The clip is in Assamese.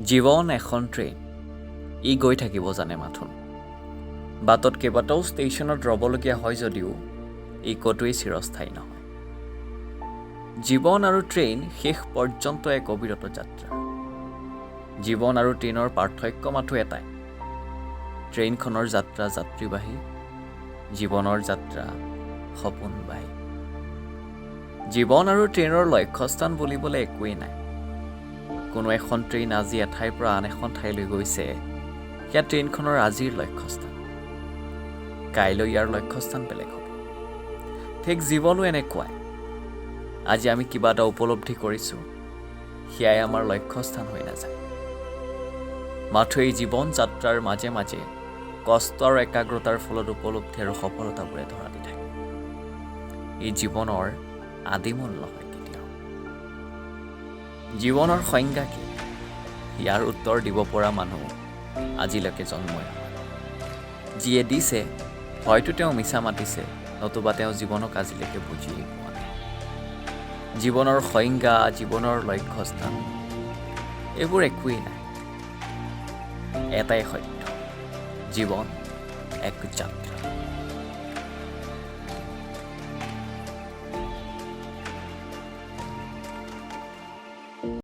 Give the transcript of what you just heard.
জীৱন এখন ট্ৰেইন, ই গৈ থাকিব জানে মাথোন। বাটত কেইবাটাও ষ্টেচনত ৰ'বলগীয়া হয় যদিও ই ক'তোৱেই চিৰস্থায়ী নহয়। জীৱন আৰু ট্ৰেইন শেষ পৰ্যন্ত এক অবিৰত যাত্ৰা। জীৱন আৰু ট্ৰেইনৰ পাৰ্থক্য মাথো এটাই, ট্ৰেইনখনৰ যাত্ৰা যাত্ৰীবাহী, জীৱনৰ যাত্ৰা সপোনবাহী। জীৱন আৰু ট্ৰেইনৰ লক্ষ্যস্থান বুলিবলৈ একোৱেই নাই। কোনো এখন ট্ৰেইন আজি এঠাইৰ পৰা আন এখন ঠাইলৈ গৈছে, সেয়া ট্ৰেইনখনৰ আজিৰ লক্ষ্যস্থান। কাইলৈ ইয়াৰ লক্ষ্যস্থান বেলেগ হ'ব। ঠিক জীৱনো এনেকুৱাই। আজি আমি কিবা এটা উপলব্ধি কৰিছোঁ, সেয়াই আমাৰ লক্ষ্যস্থান হৈ নাযায়। মাথো এই জীৱন যাত্ৰাৰ মাজে মাজে কষ্ট আৰু একাগ্ৰতাৰ ফলত উপলব্ধি আৰু সফলতাবোৰে ধৰা দি থাকে। এই জীৱনৰ আদিমূল নহয় কেতিয়াও। জীৱনৰ সংজ্ঞা কি? ইয়াৰ উত্তৰ দিব পৰা মানুহ আজিলৈকে জন্মই হোৱা নাই। যিয়ে দিছে, হয়তো তেওঁ মিছা মাতিছে, নতুবা তেওঁ জীৱনক আজিলৈকে বুজিয়েই পোৱা নাই। জীৱনৰ সংজ্ঞা, জীৱনৰ লক্ষ্যস্থান, এইবোৰ একোৱেই নাই। এটাই সত্য, জীৱন এক যাত্ৰা।